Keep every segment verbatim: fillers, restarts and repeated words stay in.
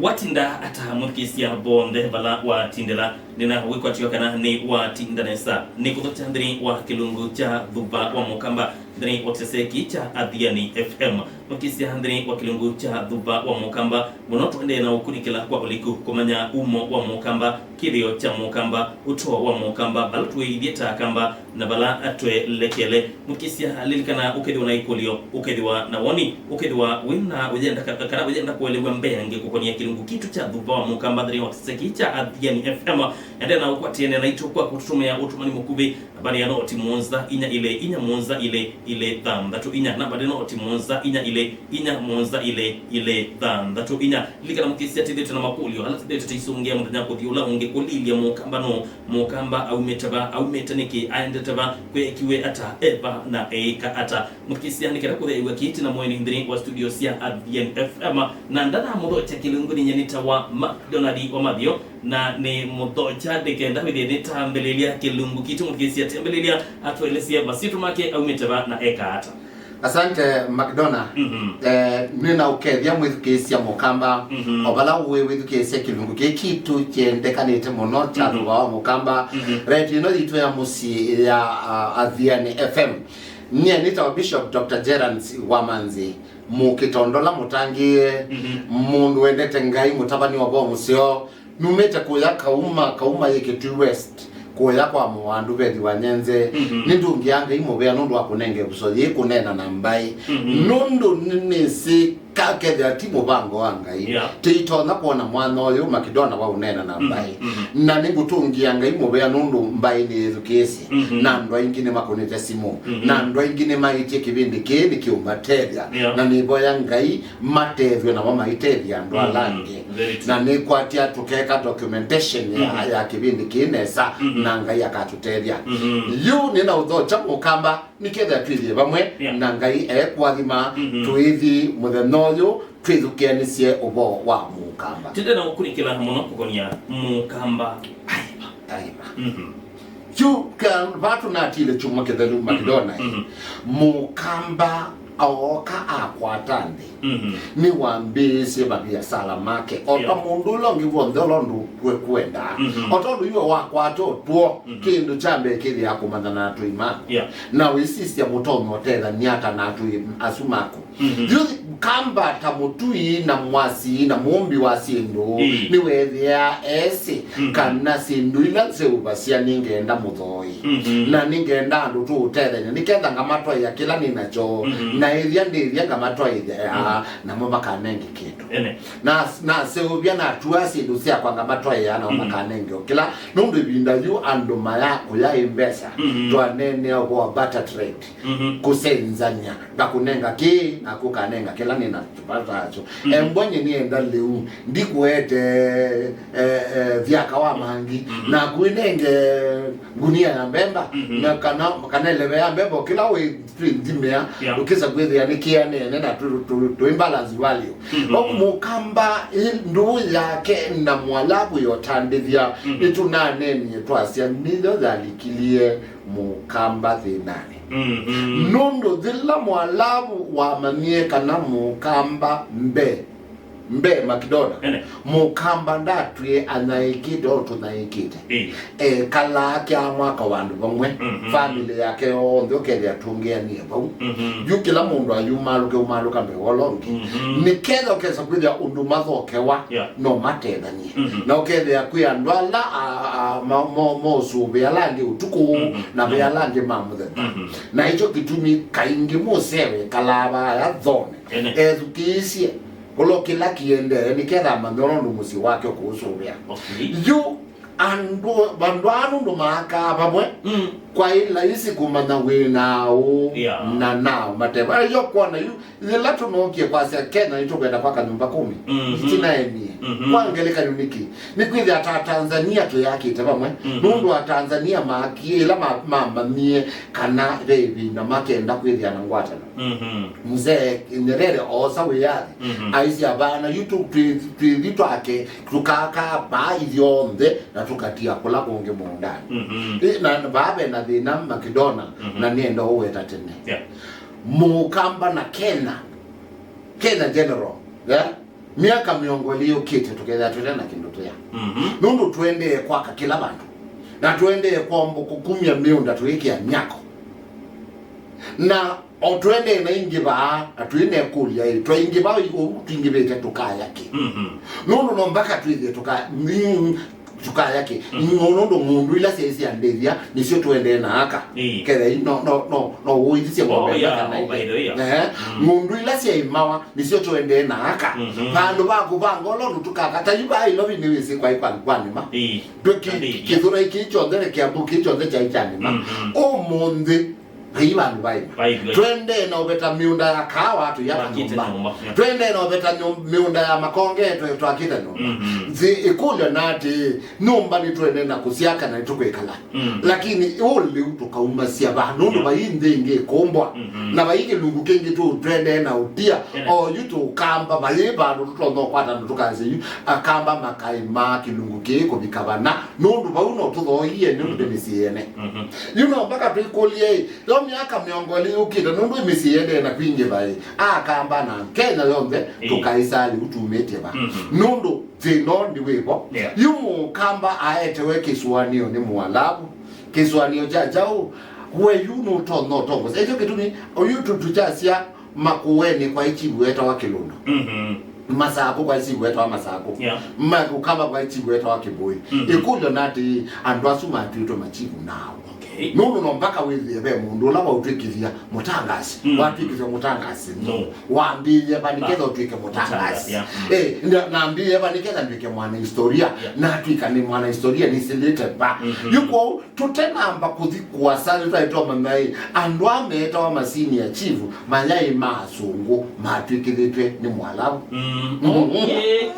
Watinda ata mũthikĩĩsya vonthe vala watindĩla? Nĩna wĩkwatyo kana nĩ watinda nesa. Nĩ kũthokya nthĩnĩ wa kĩlungu kya Thuva wa Mũkamba, nthĩnĩ wa kĩsese kĩ kya Athiani F M. Mũthikĩĩsya nthĩnĩ wa kĩlungu kya Thuva wa Mũkamba, mũno tũendee na ũkunĩkĩla kwa ũliku kũmanya umo wa Mũkamba, kĩthĩo kya Mũkamba, ũtoo wa Mũkamba, vala tũĩithye ta Akamba, na vala twelekele. Mũthikĩĩsya, lilikana, ũkethĩwa na ĩkũlyo, ũkethĩwa na woni, ũkethĩwa wĩna ũyenda ka-, kana ũyenda kũelew'a mbeange kũkonĩa kĩlungu kitũ kya Thuva wa Mũkamba nthĩnĩ wa kĩsese kĩ kya Athiani F M, endea na ũkwatĩanĩa naitũ kwa kũtũtũmĩa ũtũmani mũkuvĩ nambani ya noti mũonza inya ilĩ inya mũonza ilĩ ilĩ thanthatũ inya. Namba nĩ noti mũonza inya ilĩ inya mũonza ilĩ ilĩ thanthatũ inya. Lilikana mũthikĩĩsya, tĩthĩtwe na makũlyo ala tĩthĩtwe tĩisũngĩa mũthenya kũthi ũla ũngĩ, kũlilya Mũkamba nũũ, Mũkamba aumĩte va, aumĩte nĩkĩ, aendete va, kweekiwe ata, e va, na eĩka ata. Mũthikĩĩsya, nĩ kenda kũtheew'a kĩtĩ na mũeni nthĩnĩ wa studio sya Athiani F M, na ndanamũthokya kĩlungu, nĩnyie nĩtawa McDonald wa Mathio, na nĩ mũthokya nĩ kenda wĩthĩe nĩtambĩlĩlya kĩlungu kitũ. Mũthikĩĩsya, tambĩlĩlya atũelesye masyĩtwa make, aumĩte va, na eka ata. Asante, McDonald. Mhm. Eh, nĩnaũkethya mwĩthukĩĩsya Mũkamba, mhm, o vala ũĩ wĩthukĩĩsya kĩlungu kĩĩ kitũ kyendekanĩte mũno kya, mhm, Thuva wa Mũkamba, mhm, redio ĩno yitũ ya mũsyĩ ya, ah, Athiani F M. Nyie nĩtawa Bishop Doctor Gerald Wamanzi, mũkĩtondola mũtangĩĩe, mhm, mũndũ wendete Ngai, mũtavany'a wa ũvoo mũseo, numĩte kũya Kauma, Kauma yĩ Kitui West, kũya kwa Mũwandu Vethi wa Nyenze. Mhm. Nĩndũngĩaa Ngai mũvea nũndũ wa kũnenga ĩvuso yĩĩ kũneena na mbaĩ. Mhm. Nũndũ nĩ-, nĩnĩsĩ ka kethĩa ti mũvango wa Ngai, yeah, tĩitonya kwona mwanya ũyũ McDonald wa ũneena na, mhm, mbaĩ. Mhm. Na nĩngũtũngĩa Ngai mũvea nũndũ mbaĩ nĩyĩthukĩĩsye. Mhm. Na andũ aingĩ nĩmakũnĩte simũ. Mhm. Na andũ aingĩ nĩmaĩtye kĩvĩndĩ kĩĩ nĩkĩũmatethya. Yeah. Na nĩvoya Ngai matethw'e namo maitethya andũ, mhm, ala angĩ. Very true. Na nĩkwatya tũkeka documentation ya, mhm, ya kĩvĩndĩ kĩĩ nesa, mhm, na Ngai akatũtethya. Mhm. Yu nĩnaũthokya Mũkamba, nĩkethĩa twĩthĩe vamwe, yeah, na Ngai ekũathima, mhm, tũithi mũthenya ũyũ twĩthukĩanĩsye ũvoo wa Mũkamba. Tĩndĩ na ũkunĩkĩla mũno kũkonia Mũkamba. Aiva. Aiva. Mhm. Yu ka-, vaa tũnatile kyumwa kĩthelu, mhm, McDonald. Mhm. Mũkamba ooka akwata nthĩ. Mhm. Nĩwambĩĩsye maviasala make. O ta, yeah, mũndũ ũla ũngĩ w'onthe ũla ũndũ we kwenda. Mhm. O tondũ iwe wakwata ũtw'o, mhm, kĩndũ kya mbee kĩthĩaa kũmanyana na atũi maku. Yeah. Na wĩsisya mũtonya ũtethany'a ata na atũi asu maku. Mhm. Yu Kamba ta mũtui na mwasi na mũmbi wa syĩndũ, ĩĩ, nĩweethĩaa esĩ, mhm, kana syĩndũ ila nseũvasya nĩngenda mũthoi. Mhm. Na nĩngenda andũ tũũtethany'a, nĩketha ngamatwaĩa kĩla nĩ nakyo, mhm, na ĩthya ndĩthya ngamatwaĩa, mhm, namo makanenge kĩndũ. Ene. Na, naseũvya natuaa syĩndũ syakwa ngamatwaĩa namo, mhm, makanenge o kĩla, nũndũ ĩvinda yu andũ maya kũya ĩ mbesa, mhm, twaneenea ũvoo wa barter trade. Mhm. Kũsenzany'a, ngakũnenga kĩĩ, naku ũkanenga kĩla nĩ na kĩvata nakyo. Mhm. Embwa nyie nĩenda lĩu, ndikũete, eh, eh, thyaka wa mangi, mhm, naku ĩnenge ngunia ya mbemba, mhm, na kana, kana ĩleve ya mbemba, o kĩla wĩ twĩnthimĩa, yeah, ũkĩsa kwĩthĩa nĩ kĩanene na tũ-, tũ-, tũ imbalance value. Mhm. Vau Mũkamba, ĩ, ndũũ yake na Mwalavu yotandĩthya, mhm, nĩtũnanenie twasya nĩyo yalikilie Mũkamba thĩnanĩ. Mhm. Nũndũ yĩla Mwalavu wamanyie kana Mũkamba mbee, mbee McDonald, ene, Mũkamba ndatwie anyaĩĩkĩte o tũnyaĩĩkĩte. Ĩĩ. Ekalaa kya mwaka vandũ vamwe, mhm, famĩlĩ yake yonthe ũkethĩa tũngĩanie vau. Mhm. Yu kĩla mũndũ ayumalũke, umalũka mbee wa ũla ũngĩ. Mhm. Nĩketha ũkesa kwĩthĩa ũndũ mathokewa, yeah, no matethanie. Mhm. Na ũkethĩa kwĩ andũ ala, a, a, ma-, mo-, mosũvĩa ala angĩ ũtukũ, mhm, na ve, mhm, ala angĩ ma mũthenya. Mhm. Na ĩkyo kĩtumi kaingĩ mũsee wĩkalaa vaya thone, ene, ethukĩĩsye ũla kĩla kĩendee, nĩketha amanye ũla ũndũ mũsyĩ wake ũkũũsũvĩa. Okay. Yu andũ, vandũ aa nũndũ maakaa vamwe, mm, kwaĩ laisi kũmanya wĩ na aũ, yeah, na nao mateva. Ĩyo kwona yu, yĩla tũnookie kwasya Kenya nĩtũkwenda kwaka nyũmba kũmi, mhm, tinaenie. Mhm. Kwa ngelekany'o nĩkĩ? Nĩkwĩthĩa ta Tanzania twĩyakĩte vamwe, mhm, nũndũ Atanzania maakie, ĩla ma-, mamanyie kana ve ĩvinda makenda kwĩthĩa na ngwatanĩo. Mhm. Mzee Nyerere oosa wĩyathi, mhm, aisye, "Avana, yu tũ-, twĩ-, twĩthi twake, tũkakaa vaa ithyonthe, na tũkatia kũla kũngĩ mũũndanĩ." Mhm. Ĩ, na vaa ve na thĩna McDonald, mhm, na nĩenda ũweta tene. Yeah. Mũkamba na Kenya, Kenya General, yeah? Myaka mĩongo ĩlĩ yũkĩte tũkethĩa twĩte na kĩndũ tũya. Mhm. Nũndũ tũendee kwaka kĩla vandũ. Na tũendee kwombo kũkumya mĩũnda tũikĩa myako. Na o tũendee na ingĩ vaa, na twĩ na ĩkũlya ĩ, twaingĩva ũu twingĩvĩte tũkaya kĩ? Mhm. Nũndũ no mbaka twĩthĩe tũka-, mm, tũkaya kĩ? Mhm. Nũndũ ng'ũndũ ila syaĩ sya ndĩthya nĩsyo tũendee na aka. Ĩĩ. Kethĩa no, no, no, no ũithĩsye ng'ombe. Oh, yeah, kana oh, by the way, yeah. Ehe. Mm. Ng'ũndũ ila syaimawa nĩsyo tũendee na aka. Mhm. Vandũ va kũvanga ũla ũndũ tũkaka, ta yu vaa Ilovi nĩwĩsĩ kwaĩ kwa, kwa nĩma. Ĩĩ. Ndwĩ kĩ-, Ĩĩ. Kĩthũrai kĩĩ kyonthe na Kĩambu kĩĩ kyonthe kyaĩ kya nĩma. Mhm. Ũmũnthĩ, vai vandũ vaima. Vaima. Twendee na ũveta mĩũnda ya kaawa, tũyaka nyũmba. Twendee na ũveta nyũ-, mĩũnda ya makonge, twe-, twakĩte nyũmba. Mhm. Nthĩ ĩkũlyo na atĩĩ, nyũmba nĩtwendee na kũsyaka na nĩtũkwĩkala. Mm. Lakini ũ lĩu tũkaumasya va? Nũndũ vai nthĩ ĩngĩ ĩkũmbwa. Mhm. Na vai kĩlungu kĩngĩ tũ-, twendee na ũtia. Yeah. O yu tũkamba, vai vandũ tũtonya ũkwata andũ tũkasya yu, akamba makaĩmaa kĩlungu kĩĩ kũvika vana. Nũndũ vau no tũthooie nĩ ũndũ mĩsyĩ yene. Mhm. Yu no mpaka twĩkũlye-ĩ, yo myaka mĩongo ĩlĩ yũkĩte, nũndũ mĩsyĩ yene na kwingĩva-ĩ, akamba na Kenya yonthe, ĩĩ, tũkaĩsaa lĩu tumĩtye va. Mhm. Nũndũ thĩna nĩ wĩvo. Yeah. Yu mũkamba aetewe kĩsũanĩo nĩ Mũalavu. Kĩsũanĩo kya kyaũ? We yu nũtonya ũtongoza. Ekyo kĩtumi, oyu tũkyasya Makueni kwaĩ chifu wetawa Kĩlũndo. Mhm. Masakũ kwaĩ chifu wetawa Masakũ. Yeah. Ma-, Ũkamba kwaĩ chifu wetawa Kĩmbũĩ. Mhm. Ĩkũlyo na atĩĩ, andũ asu matw'ĩtwe machifu naaũ? Okay. Nũndũ no mpaka wĩthĩe ve mũndũ ũla waũtw'ĩkĩthya mũtangasi. Mm. Watw'ĩkĩthya mũtangasi nũ? No. Wambĩĩe va nĩketha ũtw'ĩke mũtangasi? Mũtangasi, yeah. Mm. Eh, na, nambĩĩe va nĩketha ndw'ĩke mwana historia? Yeah. Natw'ĩka nĩ mwana historia nĩsĩlĩte va? Mhm. Yu kwoou, tũtenamba kũthi kũasa nĩtwaĩtwe manya-ĩ, andũ aa meetawa ma senior chief mayaĩ ma asũngũ matw'ĩkĩthĩtw'e nĩ Mwalavu. Mm. Mhm. Okay.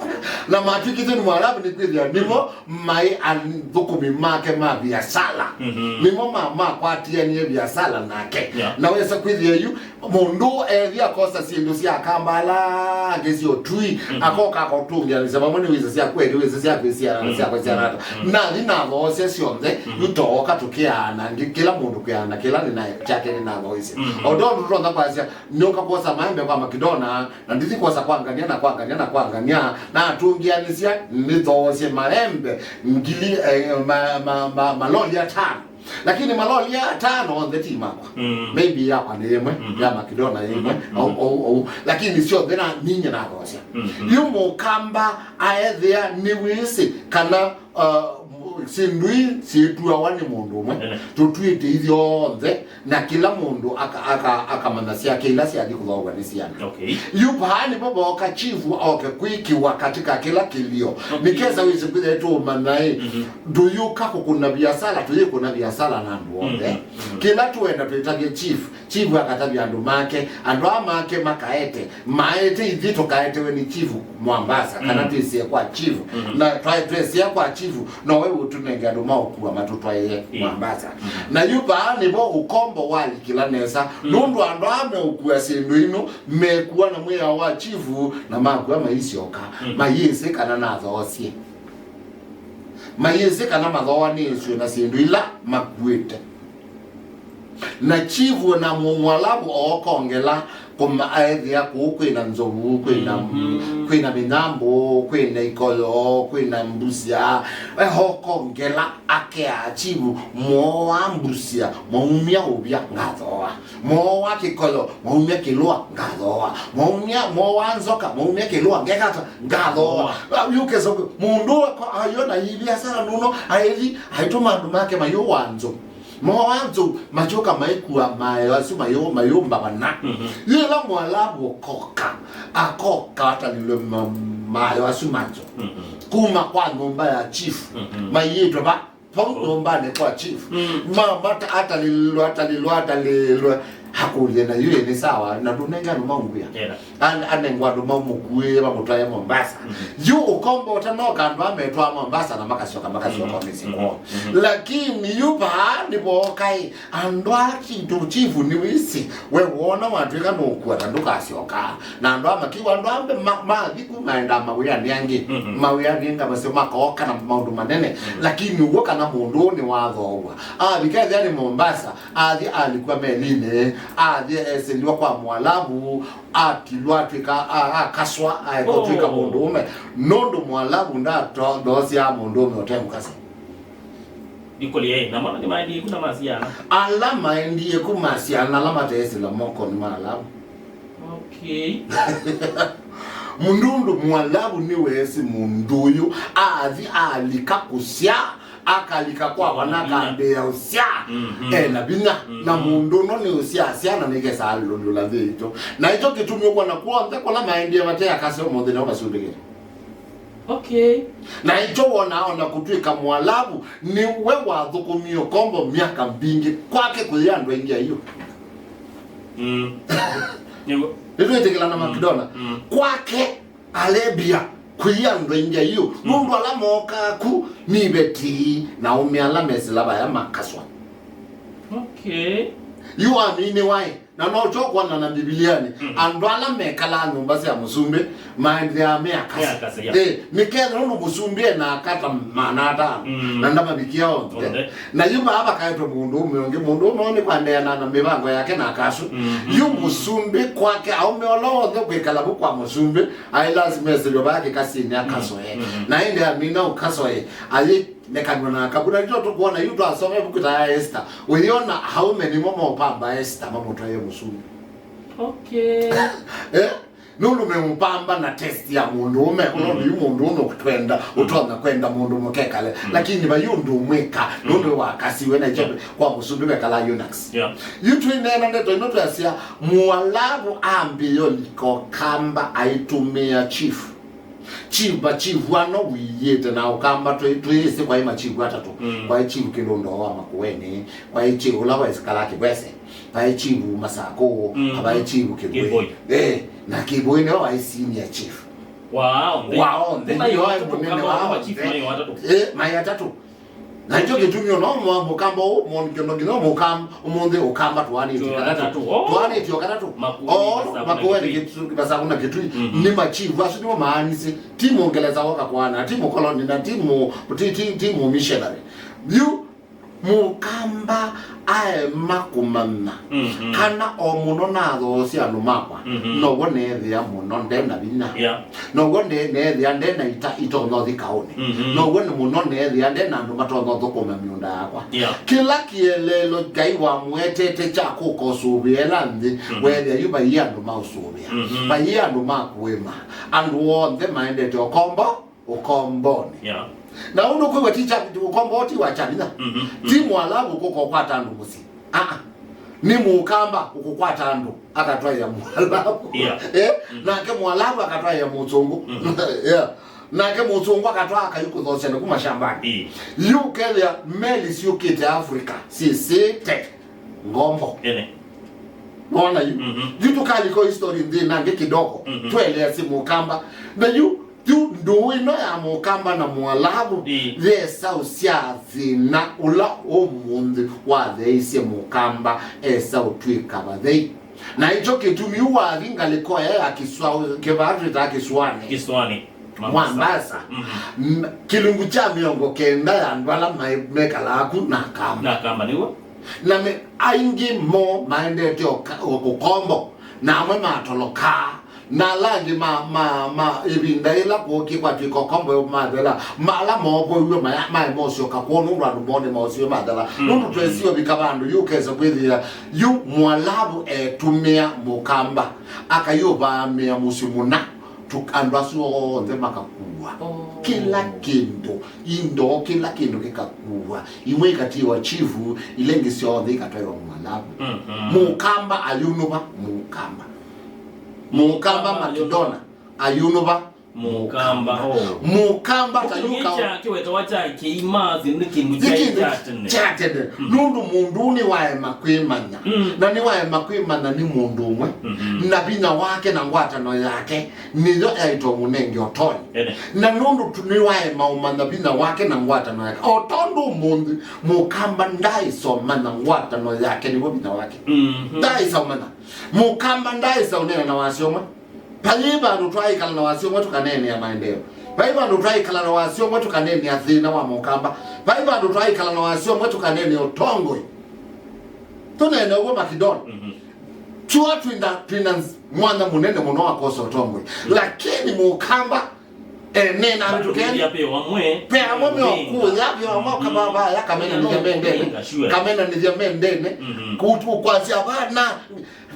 Na matw'ĩkĩthĩtw'e nĩ Mwalavu nĩkwĩthĩa nĩmo maĩ athũkũmi make ma viasala. Mhm. Nĩmo ma-, makwatianie viasala nake. Yeah. Na wesa kwĩthĩa yu mũndũ ethi akosa syĩndũ sya Kambala, angĩ sya ũtui, mhm, akoka akotũngĩanĩsya vamwe nĩ wĩsa sya kweli, wĩsa sya kwĩsiana na sya kwĩsiana ata. Mhm. Nathi nathoosya syonthe, mhm, yu tooka tũkĩaana, ngĩ-, kĩla mũndũ kwĩaana kĩla nĩna kyake nĩnathoisye. Mhm. O ndoo tũtonya kwasya, nĩũka kwosa maembe kwa Makidona, na ndithi kwosa kwa Ngania na kwa Ngania na kwa Ngania, natũngĩanĩsya nĩthoosye maembe ngili, eh, ma-, ma-, ma-, maloli atano. Lakini maloli atano onthe ti makwa. Mm. Maybe yakwa nĩ ĩmwe, mhm, ya Makidona ĩmwe, mhm, au, au, au. Lakini syonthe na ninye nathoosya. Mhm. Yu mũkamba aethĩa nĩwĩsĩ kana, uh, syĩndũ ii syĩtuawa nĩ mũndũ ũmwe. Ene. Tũtw'ĩte ithyonthe, na kĩla mũndũ aka-, aka-, akamanya syake ila syathi kũthoow'a nĩ syana. Okay. Yu vaa nĩvo vooka chifu oke kwĩkĩwa katika kĩla kĩlio. Okay. Nĩkesa wĩsĩ kwĩthĩa tũũmanya-ĩ, mhm, ndũyũka kũkũna viasala, tũyĩkũna viasala na andũ onthe. Mhm, mhm. Kĩla tũenda twĩtavye chief, chief akatavya andũ make, andũ aa make makaete, maete ithyĩ tũkaetewe nĩ chief Mombasa, kana, mm, twĩsĩe kwa chief. Mhm. Na twa-, twesĩa kwa chief, nowe ũtũnenge andũ ma ũkua matũtwaĩe, ĩĩ, Mombasa. Mhm. Na yu vaa nĩvo ũkombo walikĩla nesa, mm, nũndũ andũ aa meũkua syĩndũ ino, mekua na mwĩao wa chief, na makua maisyoka, mm, mayĩsĩ kana nathoosye. Mayĩsĩ kana mathooanĩĩsw'e na syĩndũ ila makuĩte. Na chief na mũ-, Mwalavu ookongela kũma-, aethĩa kũu kwĩna nzovu, kwĩna, mhm, kwĩna mĩnyambũ, kwĩna ikoyo, kwĩna mbusya. Eokongela akea chief, "Mwoa mbusya, mwaumya ũvya ngathooa. Mwoa kĩkoyo, mwaumya kĩlũa ngathooa. Mwaumya, mwoa nzoka, mwaumya kĩlũa ngekata ngathooa." Yu kesa mũndũ ayona ivia sana nũno, aithi, aitũma andũ make mayũa nzũ. Moa nzũ, masyoka maikua maeo asu mayũ-, mayũmba vana. Mhm. Yĩla Mwalavu ũkoka, akoka atalilwe ma-, maeo asu ma nzũ. Mhm. Kuma kwa nyũmba ya chief, mhm, mayĩtwe va, vau nyũmbanĩ kwa chief. Mm. Ma-, mata-, atalilwe, atalilwe, atalilwe. Akũlye, "Na yu nĩ sawa, na ndũnenge andũ maungwia?" Ena. An-, anengwa andũ mamũkuĩe, mamũtwae Mombasa. Mhm. Yu ũkombo ũtanoka, andũ aa metwaa Mombasa na makasyoka, makasyoka, mhm, mĩsyĩ kwoo. Mhm. Lakini yu vaa nĩvookae, andũ aa kĩndũ chifu nĩwĩsĩ, we wona watw'ĩka nũkua na ndũkasyoka. Na andũ aa makiwa andũ ambe ma-, mathi ku maenda mawĩanĩ angĩ. Mhm. Mawĩanĩ angĩ masyo makooka na maũndũ manene. Mhm. Lakini ũw'o kana mũndũ ũũ nĩwathoow'a. Avika ethĩa nĩ Mombasa, athi alikwa melinĩ, Athi esĩlw'a kwa Mwalavu, atilwa atw'ĩka, a- akaswa, aeka ũtw'ĩka mũndũũme. Nũndũ Mwalavu ndathoosyaa mũndũũme ũte mũkasya. Ndikũlye, na mwana nĩmaendie ku na masiana. Ala maendie ku masiana, ala mateesĩla moko nĩ Mwalavu. Okay. Mũndũndũ Mwalavu nĩweesĩ mũndũ ũyũ athi alika kũsya, akalika kwa vana akambĩĩa ũsya. Mhm. Ena vinya. Mhm. Na mũndũ ũno nĩ ũsya syana nĩkesa alũlũla nthĩ itũ. Na ĩkyo kĩtumi ũkwona kw'onthe kũla maendie mate akasya ũmũnthĩ nao masumbĩkĩte. Okay. Na ĩkyo wonaa ona kũtw'ĩka Mwalavu nĩwe wathũkũmie ũkombo myaka mbingĩ kwake kũyĩ andũ aingĩ aiũ. Mm. Nĩw'o. Nĩtwĩtĩkĩlana, mm, Makidona. Mm. Kwake Arabia kũyĩ andũ aingĩ aiũ. Mm. Nũndũ ala mookaa ku nĩ iveti na aũme ala mesĩla vaya makaswa. Okay. Yu amini waĩ. Na no kyo kwona na Mbivilianĩ, mm, andũ ala mekalaa nyũmba sya mũsumbĩ maendeaa me akasya. Me akasya, yeah. Eh, nĩkethĩwa nũndũ mũsumbĩ ena aka ta maana atano, mm, na ndamavikia onthe. Onthe. Na yu vaa vakaetwe mũndũũme ũngĩ, mũndũũme ũũ nĩkwaendeana na mĩvango yake na akasu. Mm-hmm. Yu mũsumbĩ kwake, aũme ala onthe kwĩkala vu kwa mũsumbĩ, aĩ lasima esĩlwe vaa kĩkasinĩ akasoe. Mm-hmm. Na ĩndĩ amina ũkasoe, ayĩ nekanwa na akavu. Na nĩkyo tũkwona yu twasoma ĩvuku ta ya Esta. Ũyona aũme nĩmo maũpamba Esta mamũtwaĩe mũsumbĩ. Okay. Eh? Nũndũ meũpamba na test ya mũndũũme, mm, ũla ũndũ yu mũndũũme ũtwenda, mm, ũtonya kwenda mũndũ mũkekale. Mm. Lakini vai ũndũ ũmwĩka, mm, nũndũ wakasiwe na ĩkyo, yeah, kwa mũsumbĩ mekalaa eunuchs. Yeah. Yu twĩneena ndeto ĩno twasya, Mwalavu ambĩĩa ũlika ũkamba aitũmĩa chief. Chief, machifu ano wĩyĩte na ũkamba twĩ-, twĩsĩ kwaĩ machifu atatũ. Mm. Kwaĩ chifu Kĩlũndoo wa Makueni, kwaĩ chifu ũla waĩkala Kĩvwese, kwaĩ chifu Masakũ, mm, na kwaĩ chifu Kĩvũĩ. Kĩvũĩ. Eh, na Kĩvũĩ nĩwe waĩ senior chief. Wa onthe. Wa onthe. Nĩwe waĩ mũnene wa onthe. Maĩ atatũ. Eh, maĩ atatũ. Na nĩkyo kĩtumi ona ũmwe mũkamba ũũ, mũndũ kĩndũ nginya mũkamba, ũmũnthĩ ũkamba tũanĩtye katatũ. Tũanĩtye o katatũ. Makueni, Masaku na Kĩtui. Masaku na Kĩtui. Mhm. Nĩ machifu asu nĩmo maanisye. Ti Mũngelesa woka kwana, ti mũkoloni na ti mũ-, ti, ti, ti mũmissionary. Yu mũkamba aema kũmanya, mhm, kana o mũno nathoosya andũ makwa, mhm, now'o neethĩa mũno nde na vinya. Yeah. Now'o nde-, neethĩa nde na ita itonya ũthi kaũnĩ. Mhm. Now'o nĩ mũno neethĩa nde na andũ matonya ũthũkũma mĩũnda yakwa. Yeah. Kĩla kĩeleelo Ngai wamũetete kya kũka ũsũvĩa ĩla nthĩ, mhm, weethĩa yu vaiĩ andũ ma ũsũvĩa. Mhm. Vaiĩ andũ ma kũĩma. Andũ onthe maendete ũkombo, ũkombonĩ. Yeah. Na ũndũ kwĩw'a ti kya, ũkombo ti wa kya vinya. Mhm. Ti Mwalavu kũka ũkwata andũ mũsyĩ. Aa, nĩ mũkamba ũkũkwata andũ akatwaĩa Mwalavu. Yeah. Eh? Mm. Nake Mwalavu akatwaĩa mũsũngũ. Mm. Yeah. Nake mũsũngũ akatwaa akayu kũthosya nĩku mashambani. Ĩĩ. Yu ũkethĩa meli syũkĩte Africa syĩsĩte ngombo. Ene. Wona yu? Mhm. Yu tũkalika history nthĩ nangĩ kidogo. Mhm. Tweleasye mũkamba. Na yu Yu ndũũ ĩno ya mũkamba na Mwalavu, ĩĩ, yesa ũsyaa thĩna ũla ũmũnthĩ watheeisye mũkamba esa ũtw'ĩka vathei. Na ĩkyo kĩtumi yu wathi ngalĩko ĩya ya kĩswa, kĩvaa twĩtaa kĩsũanĩ. Kĩsũanĩ. Mombasa. Mhm. M-, kĩlungu kya mĩongo kenda ya andũ ala maĩ-, mekalaa ku na Akamba. Na Akamba, nĩw'o. Na me-, aingĩ moo maendete ũka-, ũ-, ũkombo, na amwe matolokaa, na ala angĩ ma, ma, ma, ĩvinda yĩla kwookie kwatw'ĩka ũkombo mathela, ma, ala moovoiw'e maya-, maema ũsyoka kwoo nũndũ andũ moo nĩmaosiwe mathela. Mm. Nũndũ twesĩ ũvika vandũ yu ũkesa kwĩthĩa yu Mwalavu etũmĩa mũkamba akayũvaamĩa mũsyĩ mũna. Tũ-, andũ asu onthe makakuwa. Oh. Kĩla kĩndũ, indo, kĩla kĩndũ kĩkakuwa. Imwe ikatiwa chifu, ila ingĩ syonthe ikatwaĩwa Mwalavu. Mhm. Mũkamba ayũnũva, mũkamba. Mũkamba Makidona ayũnũva, mũkamba. Mũkamba. Oh. Mũkamba ta kĩndũ yuka kya kĩwetawa kya kĩima, nĩ kĩndũ kya tene. Kya tene. Mm. Nũndũ mũndũ ũũ nĩwaema kwĩmanya. Mm. Na nĩwaema kwĩmanya nĩ mũndũ ũmwe. Mhm. Na vinya wake na ngwatano yake nĩyo yaĩtwe mũnenge ũtonyi. Ene. Na nũndũ tu nĩwaema ũmanya vinya wake na ngwatano yake. O tondũ ũmũnthĩ mũkamba ndaaĩsa ũmanya ngwatano yake nĩw'o vinya wake. Mhm. Ndaaĩsa ũmanya. Mũkamba ndaaĩsa ũneena na wasya ũmwe. Vai vandũ twaaĩkala na wasya ũmwe tũkaneenea maendeeo. Vai vandũ twaaĩkala na wasya ũmwe tũkaneenea thĩna wa mũkamba. Vai vandũ twaaĩkala na wasya ũmwe tũkaneenea ũtongoi. Tũneene ũw'o Makidona. Mhm. Sure, twina, twina mwanya mũnene mũno wa kwosa ũtongoi. Lakini Mũkamba, eh, nena andũ keni. Pe amwe meokuya, pe amwe kavavaya, kamenanĩthya mendene. Kamenanĩthya mendene. Kutu kwasya vana,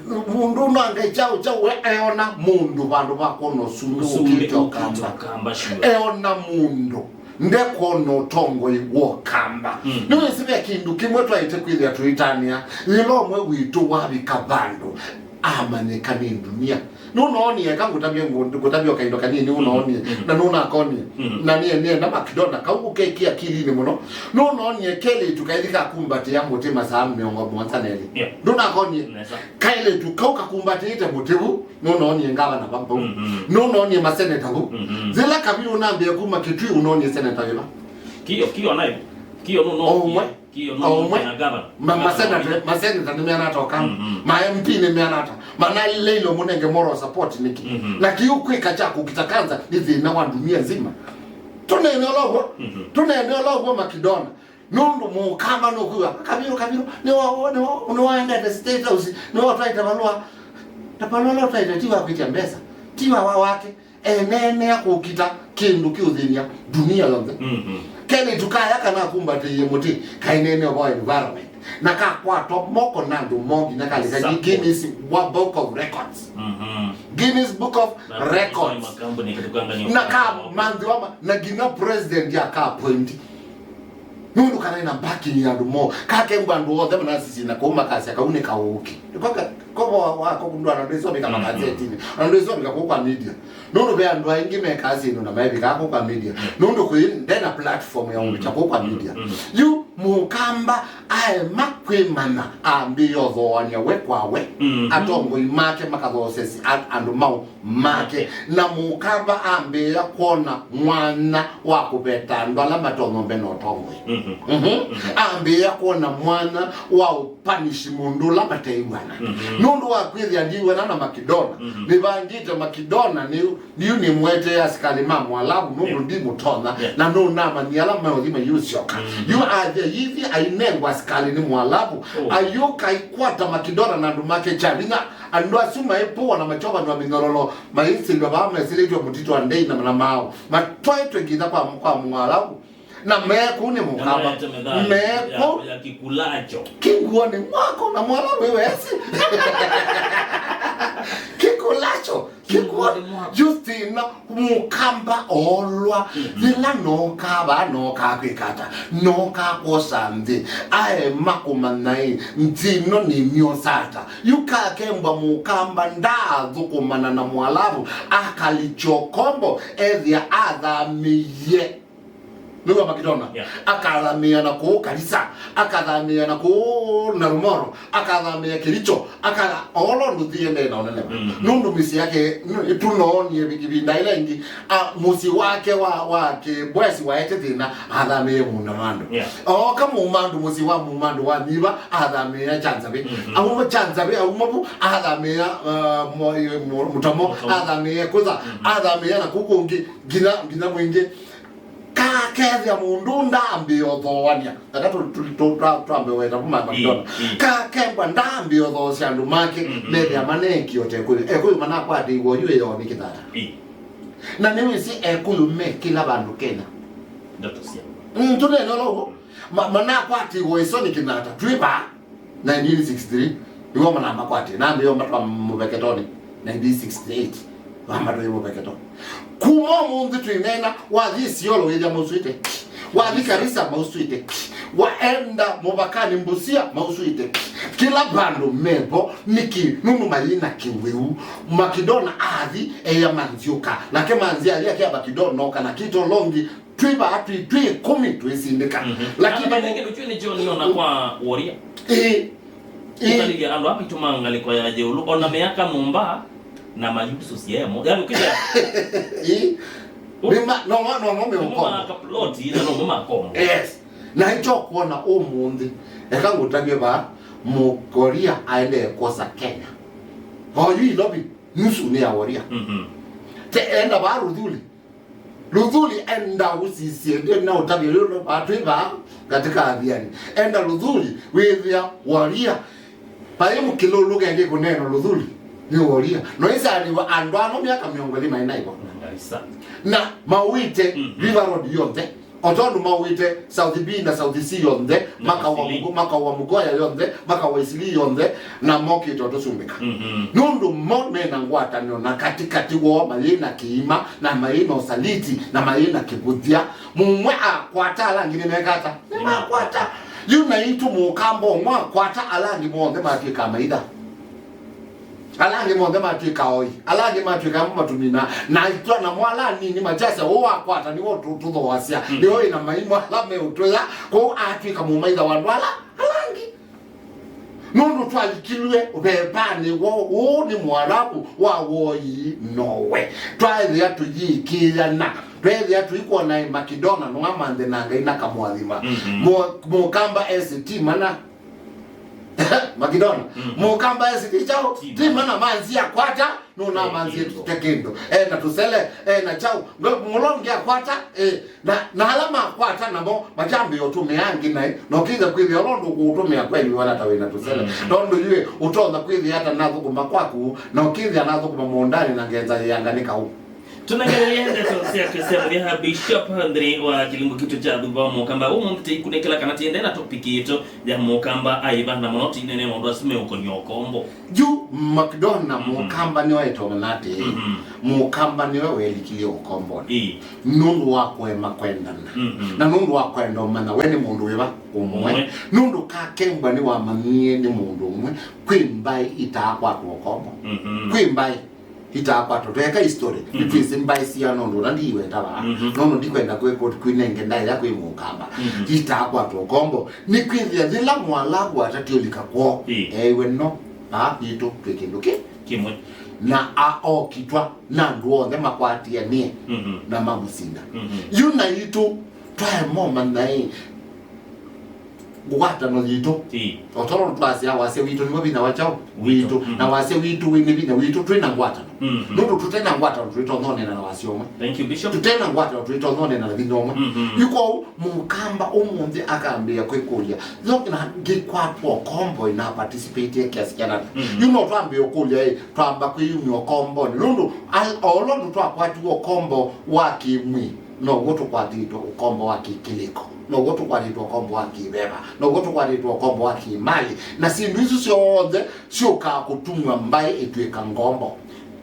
mũndũ nanga chao chao, we eona mũndũ vandũ va kuona ũsumbĩ ũkĩte Ũkamba. Eona mũndũ. Ndekwona ũtongoi wa Ũkamba. Nĩwĩsĩ ve kĩndũ kĩmwe twaĩte kwĩthĩa tũitanĩa, yĩla ũmwe witũ wavika vandũ, amanyĩka nĩ ndunia. Nũnoonie, eka ngũtavye ngũ-, ngũtavye o kaindo kanini, ũnoonie, na nũnakonie. Na nĩe nĩenda makidona kau ũkekĩa akilinĩ mũno. Nũnoonie kelĩtu kaithi kakumbatĩa mũtĩ masaa mĩongo mũonza na elĩ. Ndũnakonie? Kaĩlĩtu kau kakumbatĩĩte mũtĩ vu. Nũnoonie ngavana va vau. Nũnoonie maseneta vu. Yĩla kavili ũnambĩa kuma Kitui, ũnoonie seneta wĩva? Kio, kio nayo. Kio nũnoonie. Omwe. Kio nũnoonie na gavana. Ma, maseneta, maseneta nĩmeana ata Ũkamba. Ma M P nĩmeana ata. Manaleile mũnenge moral support nĩkĩ? Na kĩu kwĩka kya kũkita kanza nĩ thĩna wa dunia nzima. Tũneene ũla ũw'o. Tũneene ũla ũw'o makidona. Nũndũ Mũkamba nũkwĩw'a, "Kavirũ, Kavirũ, nĩwa-, nĩwa-, nĩwaendete State House, nĩwatwaĩte valũa." Na valũa ũla ũtwaĩte ti wa kwĩtya mbesa, ti wa, wa wake, eneenea kũkita kĩndũ kĩũthĩny'a dunia yonthe. Kelĩtu kaya kana akumbatĩie mũtĩ, kaeneenea ũvoo environment. Na kakwatwa moko na andũ moo nginya kalika Guinness Book of Records. Guinness Book of Records. Na kamanthiwa ma-, na nginya president akaappoint. Nũndũ kana ĩna backing ya andũ moo. Kakengwa andũ othe manasisye na kũu makasya kau nĩ kaũũkĩ. Nĩko ka-, kovo wa, wa, ko ndũ andũ ĩsomika magazetinĩ. Andũ ĩsomika kũu kwa media. Nũndũ ve andũ aingĩ mekaa syĩndũ na maĩvĩkaa kũu kwa media. Nũndũ kwĩ ndena platform ya ũmbĩkya kũu kwa media. Yu Mũkamba aema kwĩmanya ambĩĩa ũthooania we kwa we. Atongoi make makathoosesya a-, andũ mau make, na Mũkamba ambĩĩa kwona mwanya wa kũveta andũ ala matonya ũmbe na ũtongoi. Ambĩĩa kwona mwanya wa ũpanishi mũndũ ũla mateiwana. Nũndũ wa kwĩthĩa ndiw'ana na Makidona, nĩvangĩte Makidona nĩ, nĩu nĩmwetee asikalĩ ma Mwalavu nũndũ ndimũtonya, na nũnamanyie ala meũthi mayũsyoka. Yu athya yithi ainengwa asikalĩ nĩ Mwalavu, ayũka aikwata Makidona na andũ make kya vinya. Andũ asu maipũwa na makyovanw'a mĩnyololo, maisĩlw'a vaa mesĩlĩtw'e mũtitũ wa Ndei na mana mao. Matwaĩtwe nginya kwa, kwa Mwalavu. Na meku nĩ Mũkamba. Meku ya, ya kikulacho. Kĩnguonĩ mwako na Mwalavu wĩwesi. Kikulacho. Kĩkuonĩ mwako. Justina Mũkamba oolwa. Yĩla nookaa vaa nookaa kwĩka ata? Nookaa kwosa nthĩ. Aema kũmanya ĩ, nthĩ ĩno nĩmyosa ata? Yu kakembwa Mũkamba ndaathũkũmana na Mwalavu, akalikya ũkombo, ethĩa athamĩie. Nĩw'a Makidona? Akathamĩĩa na kũũ Karisa, akathamĩĩa na kũũ Narumoro, akathamĩĩa Kericho, akatha-, oolo ndũthi ĩendee na ũnene. Nũndũ mĩsyĩ yake, nũ-, tũnoonie ĩvinda ĩla ĩngĩ, a, mũsyĩ wake wa, wa Kĩbwesi waete thĩna, athamĩie mũũnda wa andũ. Ooka Mũmandũ, mũsyĩ wa Mũmandũ wanyiva, athamĩĩa Kyanzavĩ. Auma Kyanzavĩ, auma vu, athamĩĩa, uh, mo-, mo-, Mũtomo, athamĩĩa Kũtha, athamĩĩa na kũu kũngĩ, nginya, nginya Mwingĩ. Kakethĩa mũndũ ndambĩĩa ũthooania. Eka tũ-, tũ-, tũ-, twa-, twambe weta kuma Makidona. Kakembwa ndambĩĩa ũthoosya andũ make, methĩa maneekie o ta Ekũyũ. Ekũyũ manakwatĩiwe oyu ĩyoo nĩ kĩthata. Na nĩwĩsĩ Ekũyũ me kĩla vandũ Kenya. Ndoto cia. Mm, tũneene ũla ũw'o. Ma-, manakwatĩiwe ĩso nĩ kĩthata. Twĩ vaa. Nineteen sixty-three, nĩw'o manamakwatĩe. Nambĩĩo matwa mũveketoni, nineteen sixty-eight, mamatwĩe mũveketo. Kuma ũmũnthĩ twĩneena, wathi Isiolo wĩthĩa mauswĩte. Wathi Karisa mauswĩte. Waenda mũvakanĩ Mbusia mauswĩte. Kĩla vandũ mevo, nĩkĩ? Nũndũ mayĩna kĩwĩu. Makidona athi, eya manzyũka. Nake manzi athi akĩa Makidona oka na kĩtolongi, twĩ vaa twĩ, twĩ ĩkũmi twĩsindĩka. Lakini kĩndũ kyu nĩkyo nĩona kwa Woria. Ĩĩ. Ĩĩ. Ũkalilya andũ aa maitũ ma ngalĩko ya ĩũlũ, ona meaka nyũmba na mayusũsya emo. Yaani ũkĩthĩa. Ĩĩ. Nĩma, no, no, no, no, meũkombo. Maaka ploti na no makombo. Yes. Na ĩkyo kwona ũmũnthĩ, eka ngũtavye vaa, Mũkoria aendee kwosa Kenya. Oyu Ilovi, nusu nĩ ya Woria. Te enda vaa Ruthuli. Luthuli enda ũsisye, ndĩ na ũtavyo ũyũ no vatwĩ vaa katika Athiani. Enda Luthuli wĩthĩa Woria Vai mũkĩlũlũ kengĩ kũneena lũthuli nĩ woria. No ĩsaanĩw'a andũ ano myaka mĩongo ĩlĩ maĩ naivo. Ngarisa. Na mauĩte Mhm. River Road yonthe. O tondũ mauĩte South B na South C yonthe, Na makawa Isili. Mũgo-, makawa Mũgoya yonthe, makawa Isili yonthe, na mokĩte ũtũsumbĩka. Mhm. Nũndũ mo mena ngwatanĩo na katĩkatĩ woo mayĩ na kĩima, na mayĩ na ũsaliti, na mayĩ na kĩvũthya. Mũmwe akwata, ala angĩ nĩmeka ata? Nĩmakwata. Yu naitũ mũkamba ũmwe akwata, ala angĩ monthe matw'ĩka maitha. Ala angĩ monthe matw'ĩka oi. Ala angĩ matw'ĩka amwe matũmina. Na itwana mo ala anini makyasya, "Ũũ wakwata nĩwe ũtũ-, ũtũthooasya." Mm. Nĩwe wĩ na maimũ ala meũtwĩa. Kwoou atw'ĩka mũmaitha wa andũ ala, ala angĩ. Nũndũ twalikilw'e ũvembanĩ woo, ũũ nĩ Mwarabu wa woi nowe. Twaethĩa tũyĩkĩĩana. Twaethĩa tũikwona Makidona nũamanthe na Ngai na kamwathima. Mhm. Mũ-, mũkamba esĩ ti mana. Makidona. Mm. Mũkamba esĩ ti kyaũ? Ti ti mana. Mana manzi akwata, nũna Te manzi kĩndũ. Te kĩndũ. E na tũsele, e na kyaũ. Ngo-, mũla ũngĩ akwata, e, na, na ala makwata namo, makyambĩĩa ũtũmĩa angĩ naĩ, na ũkĩthĩa kwĩthĩa ũla ũndũ ũkũũtũmĩa kweli wona ta wĩ na tũsele. Mm. Tondũ yu, ũtonya kwĩthĩa ata nathũkũma kwaku, na ũkĩthĩa nathũkũma mũũndanĩ na ngenza yĩanga nĩ kaũ. Tũnengerere ndeto sya kĩsemo kya Bishop nthĩnĩ wa kĩlungu kitũ kya Thuva wa Mũkamba. Ũmũnthĩ tĩikunĩkĩla kana tĩendee na topic yitũ ya Mũkamba aiva, na mũno tĩinene maũndũ asu meũkonia ũkombo. Yu Makidona Mhm. Mũkamba nĩwe etona atĩĩ, Mhm. Mũkamba nĩwe welikilye ũkombonĩ. Ĩĩ. Nũndũ wa kũema kwendana. Mhm. Na nũndũ wa kwenda ũmanya we nĩ mũndũ wĩva ũmwe. Ũmwe. Nũndũ Kakembwa nĩwamanyie nĩ mũndũ ũmwe, kwĩ mbaĩ itaakwatwa ũkombo. Mhm. Kwĩ mbaĩ itaakwatwa. Tweka history. Mhm. Nĩtwĩsĩ mbaĩ siana ũndũ ũla ndiiweta vaa. Mhm. Nono ndikwenda kwĩ-, kwĩ-, kwĩnenge ndaĩa kwĩ Mũkamba. Mhm. Itaakwatwa ũkombo. Nĩkwĩthĩa yĩla Mwalavu atatĩũlika kwoo, Ĩĩ. Ewe no, vaa kwitũ twĩ kĩndũ kĩ. Kĩmwe. Na a-, okitwa na andũ onthe makwatĩanĩe Mhm. na mamũsinda. Mhm. Yu naitũ twaema ũmanya ĩ, ngwatano yitũ. Ĩĩ. O tondũ twasya wasya witũ nĩwe vinya wa kyaũ? Witũ. Witũ. Mhm. Na wasya witũ wĩ nĩ vinya witũ twĩ na ngwatano. Mhm. Nũndũ tũte na ngwatano tũitonya ũneena na wasya ũmwe. Thank you, Bishop. Tũte na ngwatano tũitonya ũneena na vinya ũmwe. Mhm. Yu kwoou Mũkamba ũmũnthĩ akambĩĩa kwĩkũlya, yo na ngĩkwatwa ũkombo na participate kiasi kya nata? Mhm. Yu no twambĩĩa ũkũlya ĩ, twamba kwĩyumya ũkombonĩ? Nũndũ al-, o ũla ũndũ twakwatiwe ũkombo wa kĩmwĩ, now'o tũkwatĩtwe ũkombo wa kĩkĩlĩko, now'o tũkwatĩtwe ũkombo wa kĩveva, now'o tũkwatĩtwe ũkombo wa kĩmalĩ, na syĩndũ isu syonthe syũkaa kũtumw'a mbaĩ ĩtw'ĩka ngombo.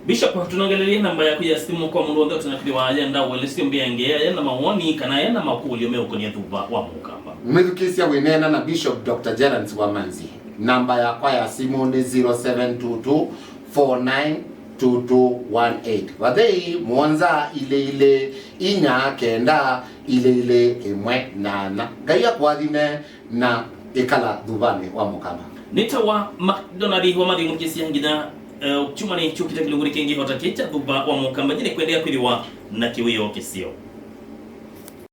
Bishop, tũnongelelie namba yaku ya simu kwa mũndũ wonthe ũtonya kwĩthĩwa ayenda ũelesyo mbeange, ayenda mawoni, kana ayenda makũlyo meũkonia Thuva wa Mũkamba. Mwĩthukĩĩsya wĩneena na Bishop Doctor Gerance Wamanzi. Namba yakwa ya simu nĩ zero seven two two four nine two two one eight. Vathei mũonza ilĩ ilĩ inya kenda ilĩ ilĩ ĩmwe nyanya. Ngai akũathime na ĩkala Thuvanĩ wa Mũkamba. Nĩtawa McDonald wa Mathi mũthikĩĩsya nginya, eh, kyumwanĩ kyũkĩte kĩlungunĩ kĩngĩ o ta kĩĩ kya Thuva wa Mũkamba. Nyie nĩkwendea kwĩthĩwa na kĩwĩoo kĩseo.